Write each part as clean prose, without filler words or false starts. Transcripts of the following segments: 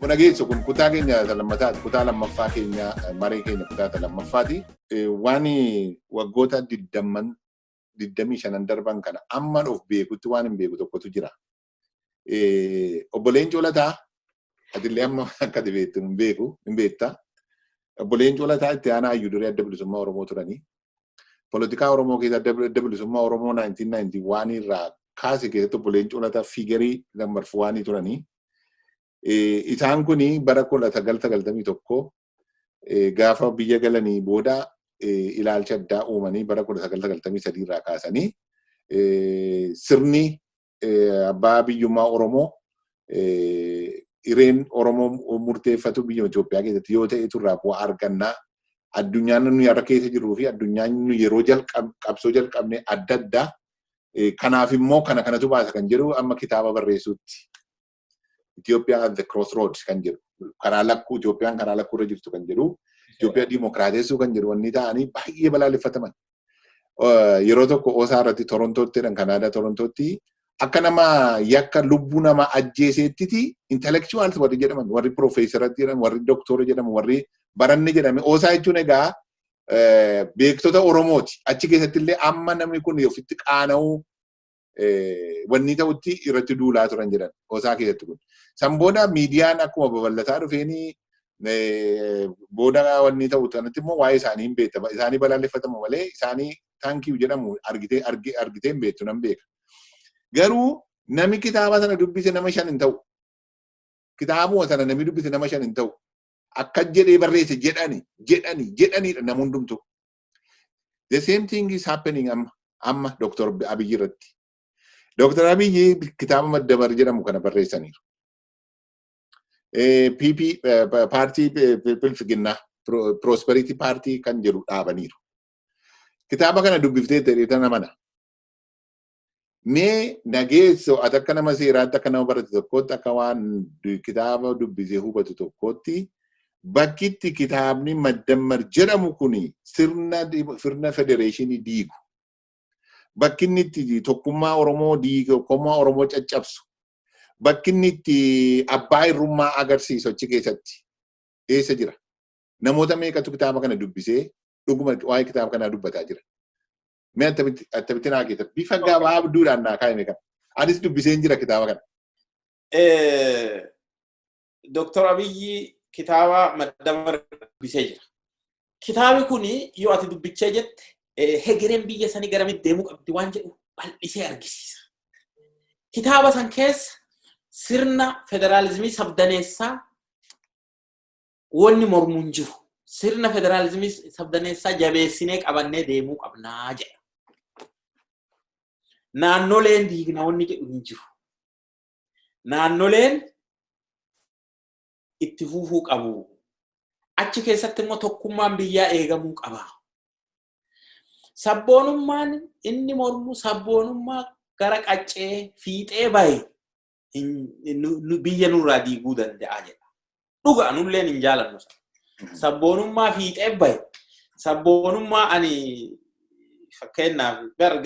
Dhageessu kun kutaa keenya lammataati. Kutaa lammaffaa keenya, maree keenya kutaa lammaffaati. Waan waggoota 25 darban kana amma of beekutti waan hin beeku tokkotu jira. Obbo Leencoo Lataa, atillee amma akka ati beektu hin beeku, hin beekta. Obbo Leencoo Lataa itti aanaa hayyuu duree Adda Bilisummaa Oromoo turanii. Poolitikaa Oromoo keessa Adda Bilisummaa Oromoo 1991 irraa kaase keessatti Obbo Leencoo Lataa figure number one turanii. Isaan kuni bara 1991 gaafa biyya galanii booda ilaalcha addaa uumanii, bara 1993 irraa kaasanii sirni abbaa biyyummaa Oromoo, hireen Oromoo murteeffatu biyya Itoophiyaa keessatti yoo ta'e turraa bu'aa argannaa, addunyaan nu har'a keessa jirruu fi addunyaan nu yeroo qabsoo jalqabne adda addaa, kanaaf immoo kana kanatu baasa kan jedhu amma kitaaba barreessuutti. Itoophiyaa at the Crossroads kan jedhu, karaa lakkuu, Itoophiyaan karaa lakkuu irra jirtu kan jedhu, Itoophiyaa diimokiraatessuu kan jedhu wanni ta'anii baay'ee balaaleffataman. Yeroo tokko OSA irratti Torontootti jedhan, Kanaadaa Torontootti, akka nama yakka lubbuu nama ajjeeseettiti intellectuals warri jedhaman, warri profeesaratti jedhaman, warri doktora jedhaman, warri baranne jedhame. OSA jechuun egaa beektota Oromooti. Achi keessatti illee amma namni kun ofitti qaana'uu wanni ta'utti irratti duulaa turan jedhan OSA keessatti kun. San booda miidiyaan akkuma babal'ataa dhufeeni booda wanni ta'u kanatti immoo waa'ee isaanii hin beektama. Isaanii balaaleffatamu malee isaanii thank you jedhamu argitee argitee hin beektu, nan beeka. Garuu nami kitaaba sana dubbise nama 5 hin ta'u. Kitaabuma sana namni dubbise nama 5 hin ta'u. Akka jedhee barreesse jedhani jedhani jedhanidha nama hundumtu. The same thing is happening amma Dr. Abiyyi irratti. Dr. Abiyyi kitaaba Maddamar jedhamu kana barreessaniiru. PP, paartii Bilfiginnaa, Prosperity Party kan jedhu dhaabaniiru. Kitaaba kana dubbiftee ta'e mana. Mee nageessoo, ati akka nama seeraatti, akka nama barate tokkootti, akka waan kitaaba dubbisee hubatu tokkootti, bakkitti kitaabni Maddammar jedhamu kuni sirna federeeshinii diigu. Bakki inni itti tokkummaa Oromoo diigu, tokkummaa Oromoo caccabsu. Bakki inni itti abbaa irrummaa agarsiisu achi keessatti eessa jira? Namoota meeqatu kitaaba kana dubbisee dhuguma waa'ee kitaaba kanaa dubbataa jira? Mee attamitti naa keessa bifa gabaabduudhaan naa kaa'ime kana. Anis dubbiseen jira kitaaba kana. Dooktar Abiyyi kitaaba Maddamar dubbisee jira. Kitaabi kuni yoo ati dubbichee jette, hegereen biyya sanii garamitti deemuu qabdi waan jedhu bal'isee argisiisa. Kitaaba san keessa sirna federaalizimii sabdaneessaa wanni mormuu hin jiru. Sirna federaalizimii sabdaneessaa jabeessinee qabannee deemuu qabnaa jedha. Naannoleen diigna wanni jedhu hin jiru. Naannoleen itti fufuu qabu. Achi keessatti immoo tokkummaan biyyaa eegamuu qaba. Sabboonummaan inni mormu sabboonummaa gara qaccee fiixee bahe biyya nurraa diiguu danda'a jedha. Dhuga, nulleen hin jaalannu. Sabboonummaa fiixee bahe, sabboonummaa ani fakkeenyaaf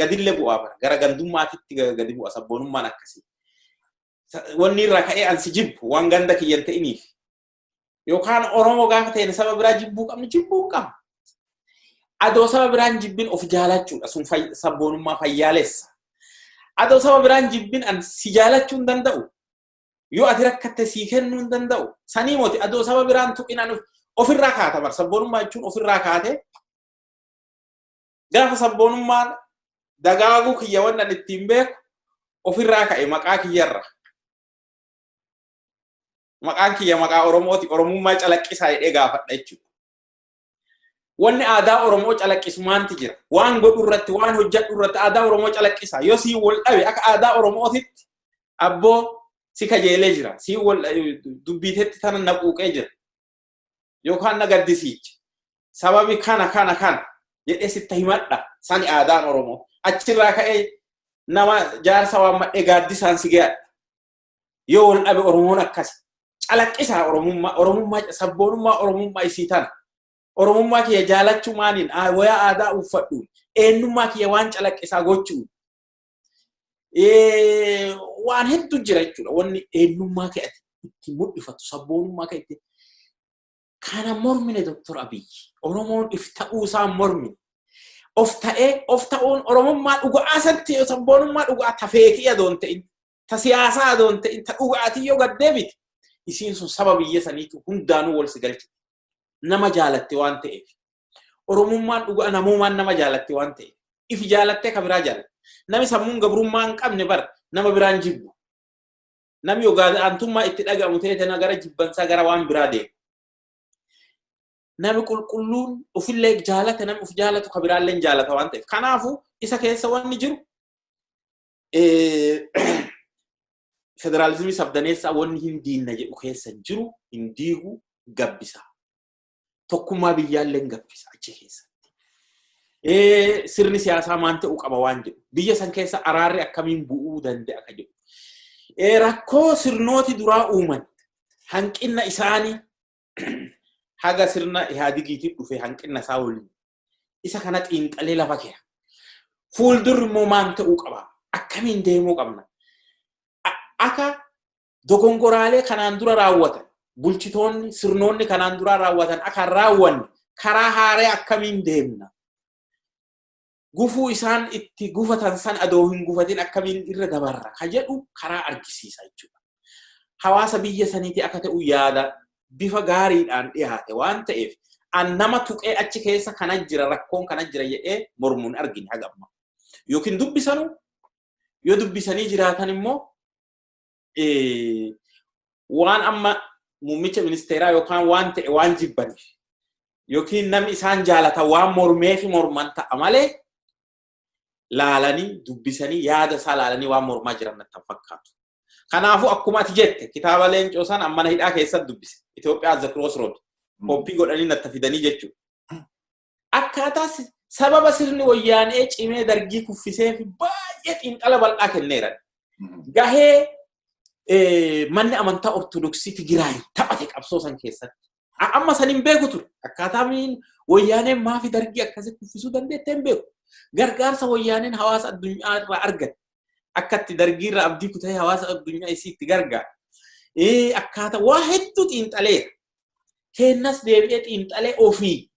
gadillee bu'aa, bara gara gandummaatitti gadi bu'a sabboonummaan akkasii. Wanni irraa ka'ee ansi jibbu waan ganda kiyyan ta'iniif. Yookaan Oromoo gaafa ta'e saba biraa jibbuu qabnu, jibbuu hin qabnu. Adoo saba biraan jibbin of jaalachuudha, sun sabboonummaa fayyaalessa. Adoo saba biraan jibbin an si jaalachuu hin danda'u. Yoo ati rakkatte sii kennuu hin danda'u. Sanii moti, adoo saba biraan tuqin an ofirraa kaata bar. Sabboonummaa jechuun ofirraa kaate, gaafa sabboonummaan dagaaguu kiyya wannan ittiin beeku ofirraa ka'e maqaa kiyyarra. Maqaan kiyya maqaa Oromooti. Oromummaa calaqqisaa jedhee gaafadha jechuudha. Wanni aadaa Oromoo calaqqisu maanti jira? Waan godhu irratti, waan hojjedhu irratti aadaa Oromoo calaqqisa. Yoo sii wal dhabe, akka aadaa Oromootitti abboo si kajeelee jira. Sii wal dubbiitetti tana na quuqee jira. Yookaan na gaddisiicha. Sababi kana kana kana jedhee sitta himadha. Sani aadaan Oromoo. Achirraa ka'ee nama jaarsa waan madhee gaaddisaan si ga'adha. Yoo wal dhabe Oromoon akkas. Calaqqisaa Oromummaa, Oromummaa, sabboonummaa Oromummaa isii tana. Oromummaa kiyya jaalachuu maaliin? Wayaa aadaa uffadhuun, eenyummaa kiyya waan calaqqisaa gochuun. Waan hedduu jira jechuudha. Wanni eenyummaa kee ati itti mul'ifatu, sabboonummaa kan itti kana mormine Dr. Abiyyi. Oromoon if ta'uu isaa mormine. Of ta'ee of ta'uun Oromummaa dhugaa santi sabboonummaa dhugaa ta feekii adoon ta'in, ta siyaasaa adoon ta'in, ta dhugaatii yoo gad deebite isiin sun saba biyya saniitu hundaanuu wal si galchite. Nama jaalatte waan ta'eef. Oromummaan dhugaa namummaan nama jaalatte waan ta'eef. If jaalattee ka biraa jaalatte. Nami sammuun gabrummaa hin qabne bara nama biraan jibbu. Nami yogaantummaa itti dhaga'amu ta'e na gara jibbansaa gara waan biraa deema. Nami qulqulluun ofillee jaalate, nami of jaalatu ka biraallee jaalata waan ta'eef. Kanaafuu isa keessa wanni jiru federaalizimii sabdaneessaa wanni hin diinna jedhu keessa jiru hin diigu, gabbisa. Tokkummaa biyyaallee hin gabbisa achi keessatti. Sirni siyaasaa maan ta'uu qaba waan jedhu. Biyya san keessa araarri akkamiin bu'uu danda'a ka jedhu. Rakkoo sirnooti duraa uuman hanqina isaanii haga sirna Ihaadigiitiin dhufe hanqina isaa waliin isa kana xiinxalee lafa keessa. Fuuldurri immoo maan ta'uu qaba? Akkamiin deemuu qabna? Akka dogongoraalee kanaan dura raawwatan, bulchitoonni sirnoonni kanaan dura raawwatan akka raawwanne karaa haaraa akkamiin deemna? Gufuu isaan itti gufatan san adoo hin gufatin akkamiin irra dabarra ka jedhu karaa argisiisa jechuudha. Hawaasa biyya saniiti akka ta'u yaada bifa gaariidhaan dhiyaate waan ta'eef an nama tuqee achi keessa kana jira, rakkoon kana jira jedhee mormuun argine haga ammaa. Yookiin dubbisanu, yoo dubbisanii jiraatan immoo waan amma muummicha ministeeraa yookaan waan ta'e waan jibbaniif yookiin namni isaan jaalatan waan mormee fi morman ta'a malee laalanii dubbisanii yaada isaa laalanii waan mormaa jiran natti hin fakkaatu. Kanaafuu akkuma ati jette kitaaba Leencoo sana mana hidhaa keessatti dubbise. Itoophiyaa at the Crossroad. Koppii godhanii natti fidanii jechuudha. Akkaataa sababa sirni wayyaanee cimee dargii kuffisee fi baay'ee xiinxala bal'aa kenneera. Gahee manni amantaa Ortodoksii Tigraay taphate qabsoo san keessatti. Amma san hin beeku ture. Akkaataa miin wayyaaneen maafi dargii akkasii kuffisuu dandeette hin beeku. Gargaarsa wayyaaneen hawaasa addunyaa irraa argatte. Akka itti dargii irraa abdii kutee hawaasa addunyaa isii itti gargaara. Akkaataa waa hedduu xiinxaleera. Keennas deebi'ee xiinxalee ofii.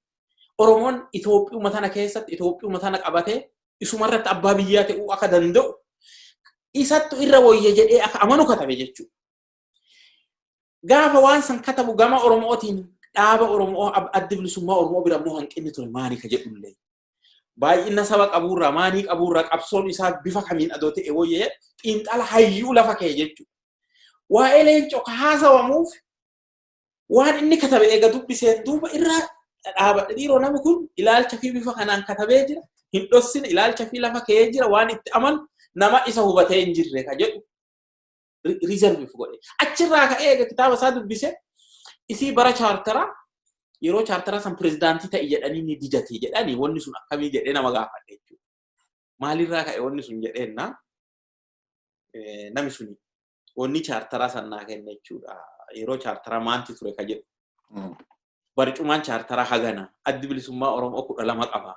Oromoon Itoophiyuma tana keessatti Itoophiyuma tana qabatee isumarratti abbaa biyyaa ta'uu akka danda'u isattu irra wayya jedhee akka amanu katabe jechuudha. Gaafa waan san katabu gama Oromootiin dhaaba Oromoo Addi Bilisummaa Oromoo bira immoo hanqinni ture maali ka jedhullee. Baay'ina saba qabuurraa maanii qabuurraa qabsoon isaa bifa kamiin adoo ta'e wayya xiinxala hayyuu lafa ka'e jechuudha. Waa'ee Leencoo ka haasawamuuf waan inni katabe eega dubbiseen duuba irraa dhaabadhe, dhiiroo namni kun ilaalcha fi bifa kanaan katabee jira, hin dhossine, ilaalcha fi lafa ka'ee jira, waan itti amanu nama isa hubatee hin jirre ka jedhu reserve godhe. Achirraa ka'ee eega kitaaba isaa dubbise isii bara chaartaraa yeroo chaartaraa san pirezidaantii ta'e jedhanii ni didate jedhanii wanni sun akkamii jedhee nama gaafadhe jechuudha. Maalirraa ka'e wanni sun jedheenna namni suni wanni chaartaraa san naa kenne jechuudha. Yeroo chaartaraa maanti ture ka jedhu. Barcumaan chaartaraa hagana Addi Bilisummaa Oromoo 12 qaba.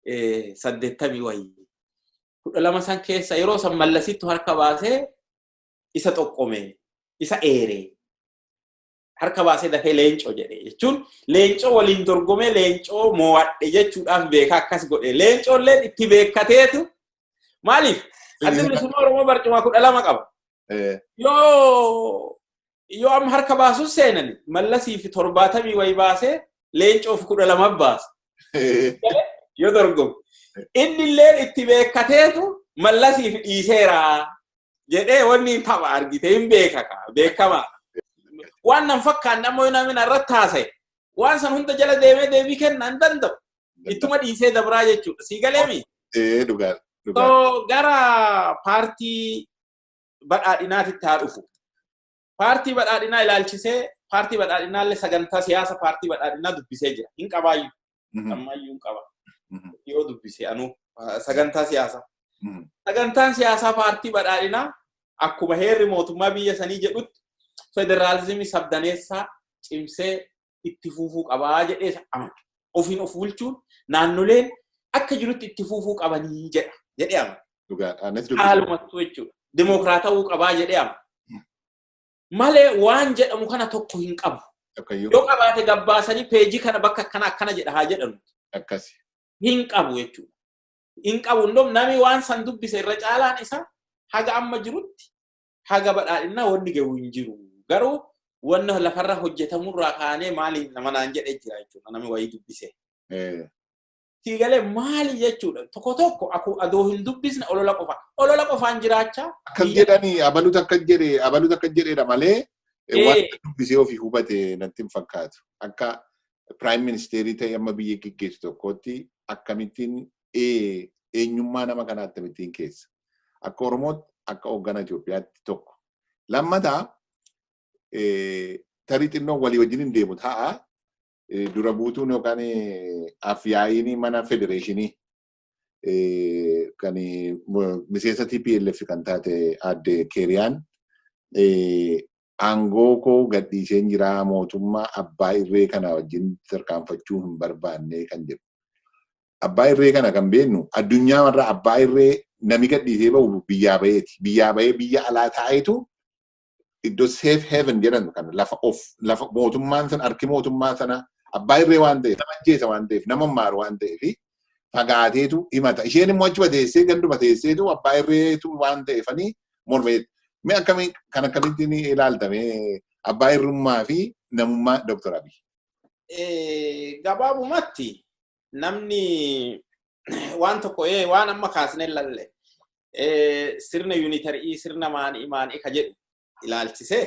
80 wayii. 12 san keessa yeroo san Mallasittu harka baasee isa xoqqome, isa eere. Harka baasee dafee Leencoo jedhe jechuun Leencoo waliin dorgomee Leencoo mo'adhe jechuudhaaf beekaa akkas godhe. Leencoolleen itti beekateetu maaliif Addi Bilisummaa Oromoo barcuma 12 qaba. Yoo amma harka baasus seenani Mallasii fi 70 wayi baasee Leencoo fi 12 baasa. Yoo dorgomu. Inni illee itti beekateetu Mallasii fi dhiiseera jedhee wanni tapha argite hin beekaka beekamaa. Waan nan fakkaanne ammoo namni irratti haasa'e waan san hunda jala deemee deebii kenna hin danda'u. Ittuma dhiisee dabraa jechuudha. Sii galeemi? Ee, dhugaa. So gara paartii badhaadhinaatitti haa dhufu. Paartii badhaadhinaa ilaalchisee paartii badhaadhinaallee sagantaa siyaasa paartii badhaadhinaa dubbisee jira. Hin qabaayyuu. Ammayyuu hin qaba. Yoo dubbise anuu sagantaa siyaasaa. Sagantaan siyaasaa paartii badhaadhinaa akkuma heerri mootummaa biyya sanii jedhutti federaalizimii sabdaneessaa cimsee itti fufuu qabaa jedhee amana. Ofiin of bulchuun naannoleen akka jirutti itti fufuu qabanii jedha jedhee amana. Dhugaadha. Haalumattuu jechuudha. Dimokiraatawuu qabaa jedhee amana. Malee waan jedhamu kana tokko hin qabu. Yoo qabaate gabbaasanii peejii kana bakka akkana akkana jedha haa jedhamu. Akkasi. Hin qabu jechuudha. Hin qabu hundum nami waan san dubbise irra caalaan isaa haga amma jirutti haga badhaadhinaa wanni gahu hin jiru. Garuu wanna lafarra hojjetamurraa kaanee maali nama naan jedhee jira jechuudha nami wayii dubbise. Siigalee maali jechuudha tokko tokko adoo hin dubbisne olola qofa. Olola qofaan jiraachaa. Akkas jedhanii abaluutu akkas jedhee abaluutu akkas jedheedha malee waan dubbisee ofii hubate natti hin fakkaatu. Akka Prime Ministerii ta'e amma biyya geggeessu tokkotti akkamittiin eenyummaa nama kanaa akkamittiin keessa. Akka Oromootti akka hoogganaa Itoophiyaatti tokko. Lammataa tarii xinnoo walii wajjin hin deemu ta'a. Dura buutuun yookaan afyaa'iin mana federeeshinii kan miseensa TPLF kan taate aadde Keeriyaan aangoo koo gadhiiseen jira mootummaa abbaa irree kana wajjin tarkaanfachuu hin barbaanne kan jedhu. Abbaa irree kana kan beeknu addunyaa irraa abbaa irree nami gadhiisee bahu biyyaa baheeti. Biyyaa bahee biyya alaa taa'etu iddoo safe haven jedhamu kana lafa of lafa mootummaan sana harki mootummaa sana abbaa irree waan ta'eef nama ajjeesa waan ta'eef nama maaru waan ta'eef fagaateetu himata. Isheen immoo achuma teessee ganduma teesseetu abbaa irreetu waan ta'eefanii mormee. Mee akkamiin kan akkamittiin ilaaltame abbaa irrummaa fi namummaa Dr. Abiy? Gabaabumatti namni waan tokko waan amma kaasnee lalle sirna unitary sirna maanii maanii ka jedhu ilaalchisee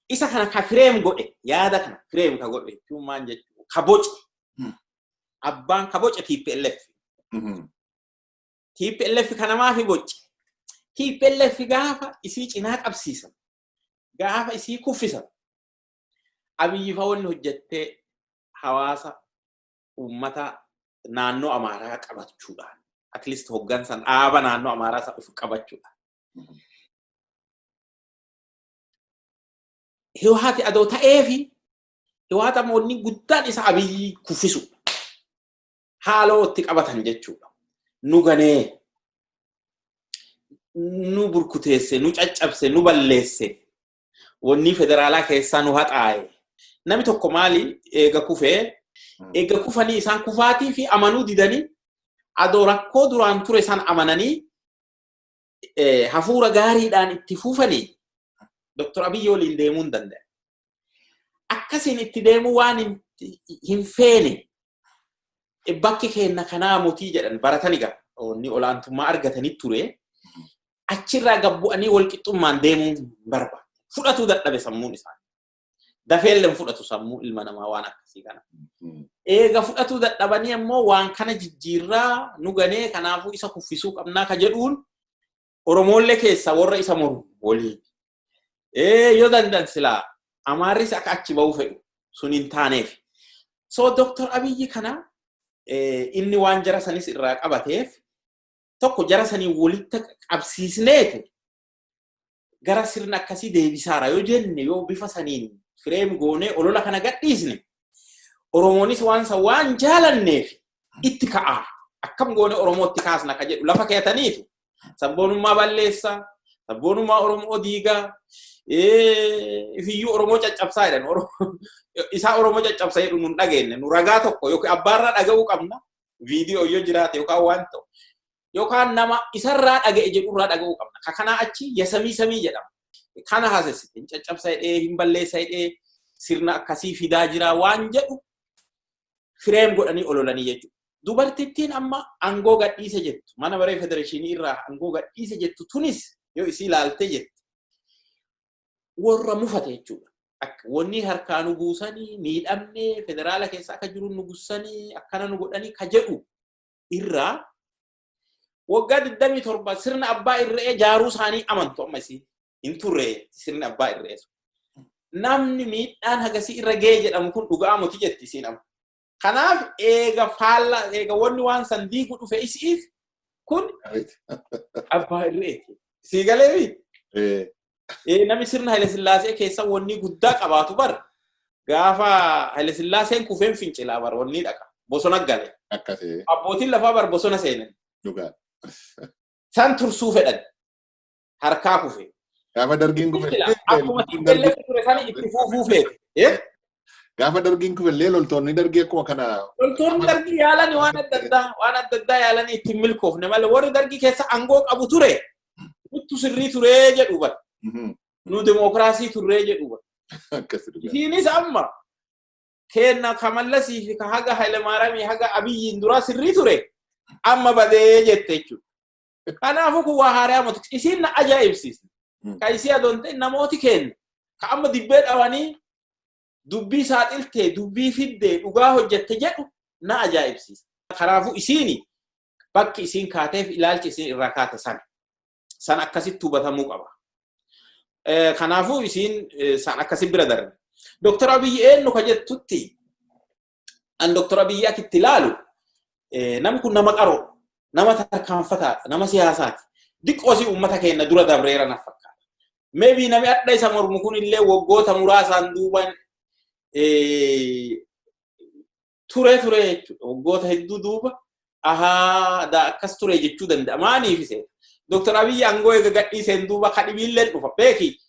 isa kana ka frame godhe yaada kana frame ka godhe jechuun maal jechuudha ka boce abbaan ka boce TPLF. TPLF kana maafi boce? TPLF gaafa isii cinaa qabsiisan gaafa isii kuffisan Abiyyi fa wanni hojjettee hawaasa uummata naannoo Amaaraa qabachuudhaan at least hoggansan dhaaba naannoo Amaaraa isa of qabachuudhaan. Hiwaati adoo ta'eefi Hiwaata ammoo inni guddaan isa Abiyyi kuffisu haaloo itti qabatan jechuudha. Nu ganee nu burkuteesse, nu caccabse, nu balleesse, wanni federaalaa keessaa nu haxaaye. Namni tokko maali eega kufee, eega kufanii isaan kufaatii fi amanuu didanii adoo rakkoo duraan ture san amananii hafuura gaariidhaan itti fufanii Dr. Abiyyi waliin deemuu hin danda'an. Akkasiin itti deemuu waan hin feene bakki keenna kanaa motii jedhan baratani gaa inni olaantummaa argatanii ture achirraa gabbu'anii walqixxummaan deemuu hin barbaadu. Fudhatuu dadhabe sammuun isaanii. Dafeellee hin fudhatu sammuu ilma namaa waan akkasii kana. Eega fudhatuu dadhabanii ammoo waan kana jijjiirraa nu ganee kanaafuu isa kuffisuu qabnaa ka jedhuun Oromoollee keessaa warra isa mormu waliin. Yoo danda'an silaa Amaarris akka achi ba'uu fedhu sun hin taaneef. So Dr. Abiyyi kana inni waan jara sanis irraa qabateef tokko jara sanii walitti qabsiisneetu gara sirna akkasii deebisaara yoo jenne yoo bifa saniin frame goonee olola kana gadhiisne Oromoonis waan san waan jaalanneef itti ka'aa. Akkam goone Oromootti kaasna ka jedhu lafa keetaniitu sabboonummaa balleessaa, sabboonummaa Oromoo diigaa, ifiyyuu Oromoo caccabsaa jedhan. Isaa Oromoo caccabsa jedhu nun dhageenye. Nu ragaa tokko yookiin abbaarraa dhaga'uu qabna. Viidiyoo yoo jiraate yookaan waan ta'u. Yookaan nama isarraa dhaga'e jedhurraa dhaga'uu qabna. Ka kanaa achi yasamii samii jedhama. Kana haasessite hin caccabsa jedhee hin balleessa jedhee sirna akkasii fidaa jira waan jedhu frame godhanii ololanii jechuudha. Dubartittiin amma aangoo gadhiise jettu mana maree federeeshinii irraa aangoo gadhiise jettu tunis yoo isii ilaalte jette warra mufate jechuudha. Wanni harkaa nu buusanii miidhamnee federaala keessa akka jiru nu gussanii akkana nu godhanii ka jedhu irraa waggaa 27 sirna abbaa irree jaaruu isaanii amantu amma isiin hin turre sirni abbaa irree sun. Namni miidhaan hagasii irra ga'e jedhamu kun dhugaa miti jetti isiin amma. Kanaaf eega faalla eega wanni waan san diigu dhufe isiif kun abbaa irreeti. Sii galeefi? Namni sirna Haile Sillaasee keessa wanni guddaa qabaatu bar gaafa Haile Sillaaseen kufeen fincilaa bar wanni dhaqa. Bosona gale. Akkasii. Abbootiin lafaa bar bosona seenan. Dhugaa. San tursuu fedhan. Harkaa kufe. Gaafa dargiin kufe. Akkuma TPLF ture sana itti fufuu feete. Gaafa dargiin kufellee loltoonni dargii akkuma kana. Loltoonni dargii yaalanii waan adda addaa, waan adda addaa yaalanii ittiin milkoofne malee, warri dargii keessa aangoo qabu ture nuttu sirrii turee jedhu bara. Nu dimookiraasii turree jedhu bara. Isiinis amma kenna ka Mallasii fi ka haga Hayilemaariyaamii haga Abiyyiin duraa sirrii ture, amma badee jette jechuudha. Kanaafuu kun waa haaraa miti. Isiin na ajaa'ibsiisa. Ka isii adoon ta'e, namooti kenna. Ka amma dibbee dhawanii dubbii saaxiltee, dubbii fiddee, dhugaa hojjette jedhu na ajaa'ibsiisa. Kanaafuu isiini bakki isiin kaateef ilaalchi isiin irraa kaate sana. San akkasitti hubatamuu qaba. Kanaafuu isiin san akkasi bira darbe. Dooktar Abiyyi eenyu ka jettutti, an Dooktar Abiyyi akitti ilaalu, namni kun nama qaroo, nama tarkaanfataadha, nama siyaasaati. Diqqoosii uummata keenya dura dabreera na fakkaata. Maybe namni adda isa mormu kun illee waggoota muraasaan duuban ture ture jechuudha. Waggoota hedduu duuba ahaa daa akkas ture jechuu danda'a. Maaliif isee? Dooktar Abiyyi aangoo eega gadhiiseen duuba kadhibiilleen dhufa. Beeki,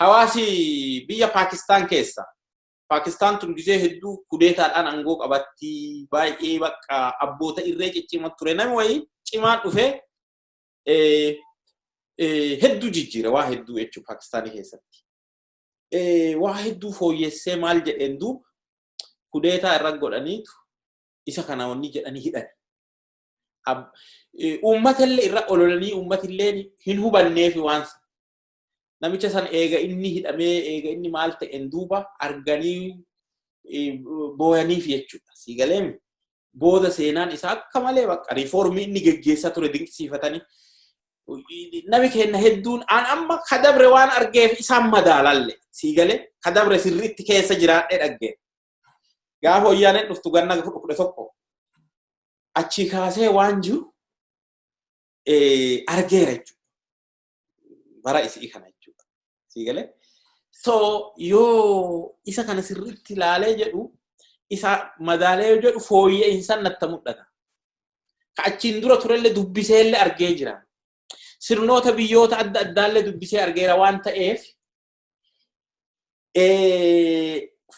hawaasi biyya Paakistaan keessa. Paakistaan tun gisee hedduu kudeetaadhaan aangoo qabatti, baay'ee bakka abboota irree ciccimaa ture. Namni wayii cimaan dhufee hedduu jijjiire, waa hedduu jechuudha Paakistaanii keessatti. Waa hedduu fooyyessee maal jedheen duuba kudeetaa irra godhaniitu isa kana wanni jedhanii hidhan. Uummatallee irra ololanii uummatillee hin hubanneefi waan sana. Namicha sana eega inni hidhamee, eega inni maal ta'een duuba arganii booyaniif jechuudha. Sii galeemi? Booda seenaan isaa akka malee bakka riifoormii inni geggeessaa ture dinqisiifatanii. Nami keenya hedduun an amma kadabre waan argeef isaan madaalalle, sii galee, kadabre sirriitti keessa jiraadhee dhaggee. Gaafa wayyaaneen dhuftu ganna 11 achii kaasee waan jiru argeera jechuudha. Bara isii kana jechuudha. Sii galee? So yoo isa kana sirriitti ilaalee jedhu, isa madaalee yoo jedhu, fooyya'insan natti mul'ata. Ka achiin dura turellee dubbiseellee argee jira. Sirnoota biyyoota adda addaallee dubbisee argeera waan ta'eef,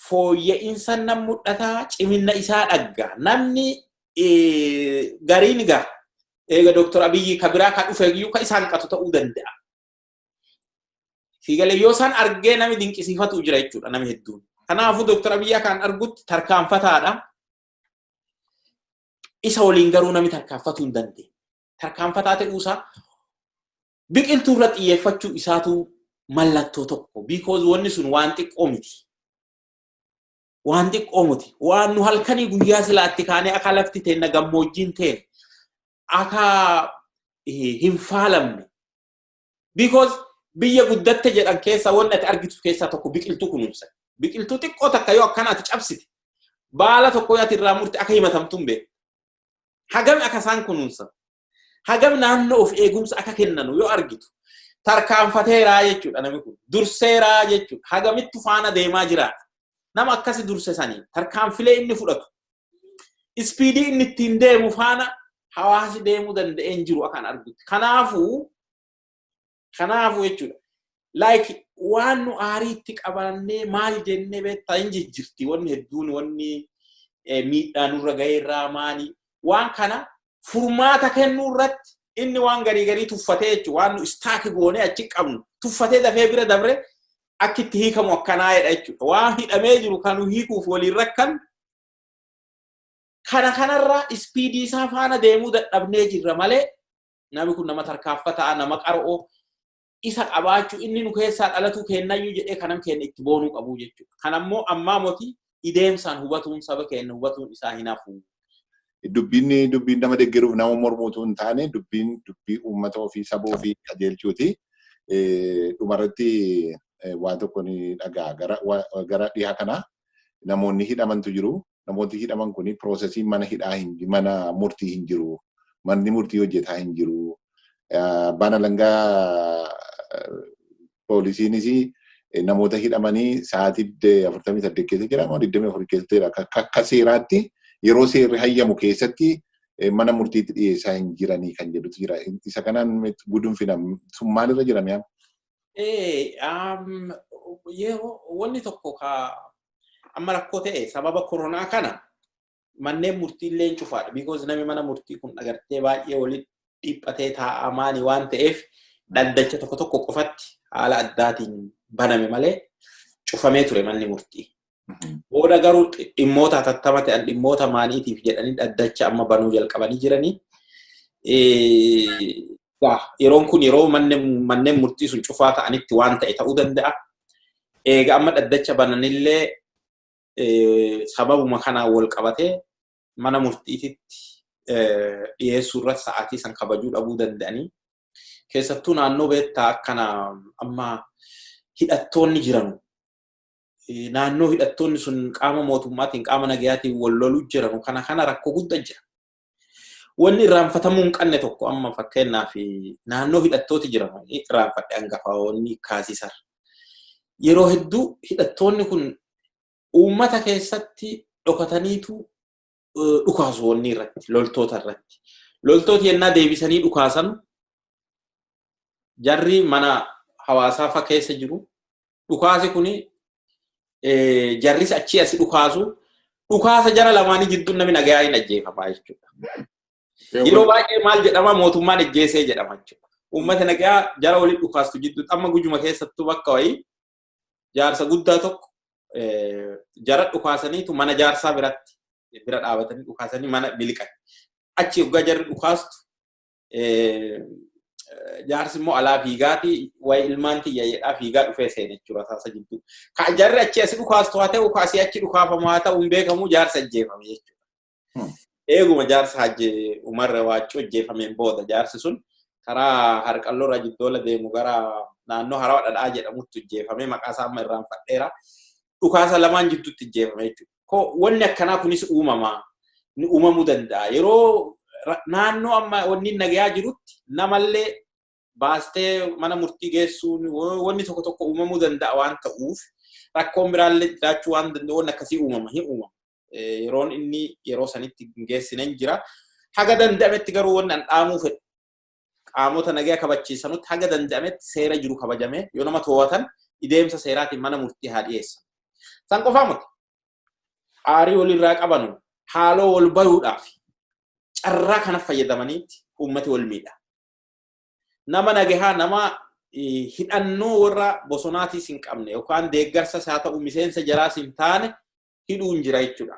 fooyya'insan nan mul'ata, ciminna isaa dhagga. Namni gariin gaa eega Dooktar Abiyyi ka biraa ka dhufe iyyuu ka isaan qatu ta'uu danda'a. Siigalee, yoo isaan argee namni dinqisiifatu jira jechuudha namni hedduun. Kanaafuu Dooktar Abiyyi akkaan argutti tarkaanfataadha. Isa waliin garuu namni tarkaanfatuu hin dandeenye. Tarkaanfataa ta'uusaa biqiltuu irra xiyyeeffachuu isaatu mallattoo tokko. Because wanni sun waan xiqqoo miti. Waan xiqqoo miti. Waan nu halkanii guyyaa silaatti kaanee akka lafti teenna gammoojjiin ta'e akka hin faalamne. Because biyya guddatte jedhan keessa wanni ati argitu keessaa tokko biqiltuu kunuunsa. Biqiltuu xiqqoo takka yoo akkana ati cabsite, baala tokko yoo ati irraa murte, akka himatamtu hin beektu. Hagam akka isaan kunuunsan. Hagam naannoo of eegumsa akka kennanu yoo argitu, tarkaanfateeraa jechuudha namni kun. Durseeraa jechuudha. Hagamittu faana deemaa jiraadha. Nama akkasi durse sanii tarkaanfilee inni fudhatu, speedii inni ittiin deemu faana hawaasi deemuu danda'een jiru akkan argutti. Kanaafuu jechuudha. Like waan nu aariitti qabannee maal jennee beektaa hin jijjirti wanni hedduun, wanni miidhaa nurra ga'eerraa maali, waan kana furmaata kennuu irratti inni waan garii garii tuffatee jechuudha, waan nu stuck goonee achi qabnu tuffatee dafee bira dabre akka itti hiikamu akkanaa'edha jechuudha. Waan hidhamee jiru kan nu hiikuuf waliin rakkan kana kanarraa speedii isaa faana deemuu dadhabnee jirra malee, namni kun nama tarkaanfataa, nama qaroo, isa qabaachuu inni nu keessaa dhalatuu kennayyuu jedhee kanam keenya itti boonuu qabu jechuudha. Kanammoo ammaa moti ideemsaan hubatuun saba keenya hubatuun isaa hin hafu. Dubbiin dubbiin nama deeggaruuf nama mormuutu hin taane, dubbiin dubbii uummata ofii, saba ofii qajeelchuuti. Dhumarratti waan tokko ni dhagaa, gara dhihaa kana namoonni hidhamantu jiru. Namooti hidhaman kuni processiin mana hidhaa hin, mana murtii hin jiru. Manni murtii hojjetaa hin jiru. Abbaan alangaa, poolisiinis namoota hidhamanii sa'aatii 48 keessa jira moo 24 keessa jira, akka seeraatti yeroo seerri hayyamu keessatti mana murtiitti dhiyeessaa hin jiranii kan jedhutu jira. Isa kanaan gudunfina sun maalirra jira mi'a? Yeroo wanni tokko ka amma rakkoo ta'e, sababa koronaa kana manneen murtii illee cufaadha. Because namni mana murtii kun agartee baay'ee walitti dhiphatee taa'aa maani waan ta'eef, dhaddacha tokko tokko qofatti haala addaatiin baname malee cufamee ture manni murtii. Booda garuu dhimmoota hatattama ta'an, dhimmoota maaniitiif jedhanii dhaddacha amma banuu jalqabanii jiranii. Yeroon kun yeroo manneen murtii sun cufaa ta'anitti waan ta'e ta'uu danda'a. Eega amma dhaddacha bananillee sababuma kanaan wal qabatee mana murtiititti dhiyeessuu irratti sa'aatii san kabajuu dhabuu danda'anii. Keessattuu naannoo beektaa akkana amma hidhattoonni jiranu. Naannoo hidhattoonni sun qaama mootummaatiin, qaama nagayaatiin wal loluu jiranu kana rakkoo guddaa jira. Wanni irraanfatamuu hin qabne tokko, amma fakkeenyaaf naannoo hidhattooti jiran, irraanfadhe hangafaawwanni kaasisar. Yeroo hedduu hidhattoonni kun uummata keessatti dhokataniitu dhukaasu wanni irratti, loltoota irratti. Loltooti yennaa deebisanii dhukaasan, jarri mana hawaasaa fa keessa jiru. Dhukaasi kuni jarris achii asi dhukaasu. Dhukaasa jara lamaanii jidduun namni nagayaa hin ajjeefamaa jechuudha. Yeroo baay'ee maal jedhama? Mootummaan ajjeesee jedhama jechuudha. Uummata nagayaa jara waliin dhukaastu jidduutti amma Gujuma keessattuu bakka wayii jaarsa guddaa tokko jara dhukaasaniitu mana jaarsaa biratti bira dhaabatanii dhukaasanii mana miliqan. Achi hoggaa jarri dhukaastu, jaarsi immoo alaa fiigaati wayi ilmaan tiyya jedhaa fiigaa dhufee seene jechuudha saasa jidduu. Ka jarri achi asi dhukaastu haa ta'u, kaasii achi dhukaafamu haa ta'u, hin beekamu, jaarsa ajjeefame jechuudha. Eeguma jaarsa Hajji Umar Waaccuu ajjeefameen booda jaarsi sun karaa Harqalloo irraa Jiddoola deemu gara naannoo Harawa Dhadhaa jedhamutti ajjeefame, maqaa isaa amma irraanfadheera. Dhukaasa lamaan jidduutti ajjeefame jechuudha. Wanni akkanaa kunis uumamaa ni uumamuu danda'a. Yeroo naannoo amma wanni nagayaa jirutti namallee baastee mana murtii geessuun wanni tokko tokko uumamuu danda'a waan ta'uuf, rakkoon biraallee jiraachuu waan danda'u, wanni akkasii uumama hin uumama. Yeroon inni yeroo sanitti hin geessine hin jira. Haga danda'ametti garuu wanni an dhaamuu fedhu, qaamota nagaa kabachiisanutti, haga danda'ametti seera jiru kabajamee yoo nama to'atan ideemsa seeraatiin mana murtii haa dhiyeessan. San qofaa miti. Aarii walirraa qabanu haaloo wal bayuudhaaf carraa kana fayyadamaniitti uummati wal miidha. Nama nagahaa, nama hidhannoo warra bosonaatiis hin qabne yookaan deeggarsa haa ta'u miseensa jaraas hin taane hidhuun jira jechuudha.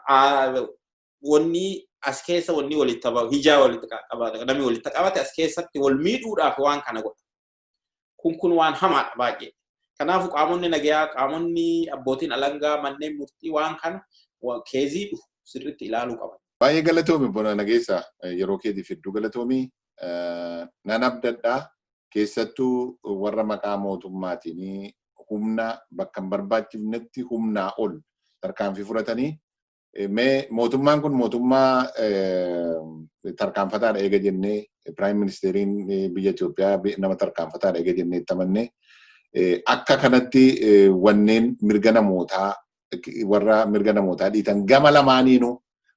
Wanni as keessa wanni walitti hijaa walitti qabate, namni walitti qabate as keessatti wal miidhuudhaaf waan kana godha. Kun waan hamaadha baay'ee. Kanaafuu qaamonni nagayaa, qaamonni abbootiin alangaa, manneen murtii waan kana keezii dhufu sirriitti ilaaluu qaban. Baay'ee galatoomi, Bona Nageessa, yeroo keetiif hedduu galatoomi. Nan abdadhaa, keessattuu warra maqaa mootummaatiin humna bakka hin barbaachifnetti humnaa ol tarkaanfii fudhatanii, mee mootummaan kun mootummaa tarkaanfataadha eega jennee, prime ministeriin biyya Itoophiyaa nama tarkaanfataadha eega jennee itti amannee, akka kanatti wanneen mirga namootaa, warra mirga namootaa dhiitan gama lamaaniinuu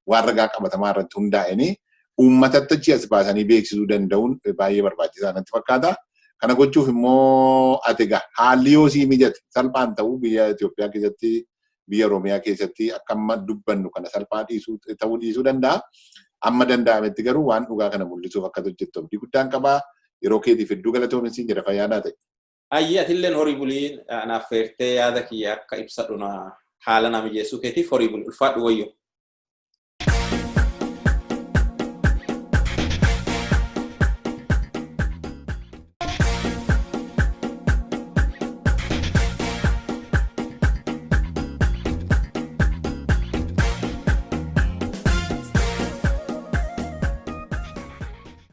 waan ragaa qabatamaa irratti hundaa'anii uummatatti achi as baasanii beeksisuu danda'uun baay'ee barbaachisaa natti fakkaata. Kana gochuuf immoo ati egaa haalli yoo sii mijate, salphaan ta'uu biyya Itoophiyaa keessatti, biyya Oromiyaa keessatti akka amma dubbannu kana salphaa dhiisuu ta'uu dhiisuu danda'a. Amma danda'ametti garuu waan dhugaa kana mul'isuuf akka hojjettu abdii guddaan qabaa. Yeroo keetiif hedduu galatoomi siin jedha, fayyaa ta'e. Ayyee, atilleen horii bulii, anaaf feertee yaada kiyya akka ibsadhu haala na mijeessuu keetiif horii bulii, ulfaadhu wayyoo.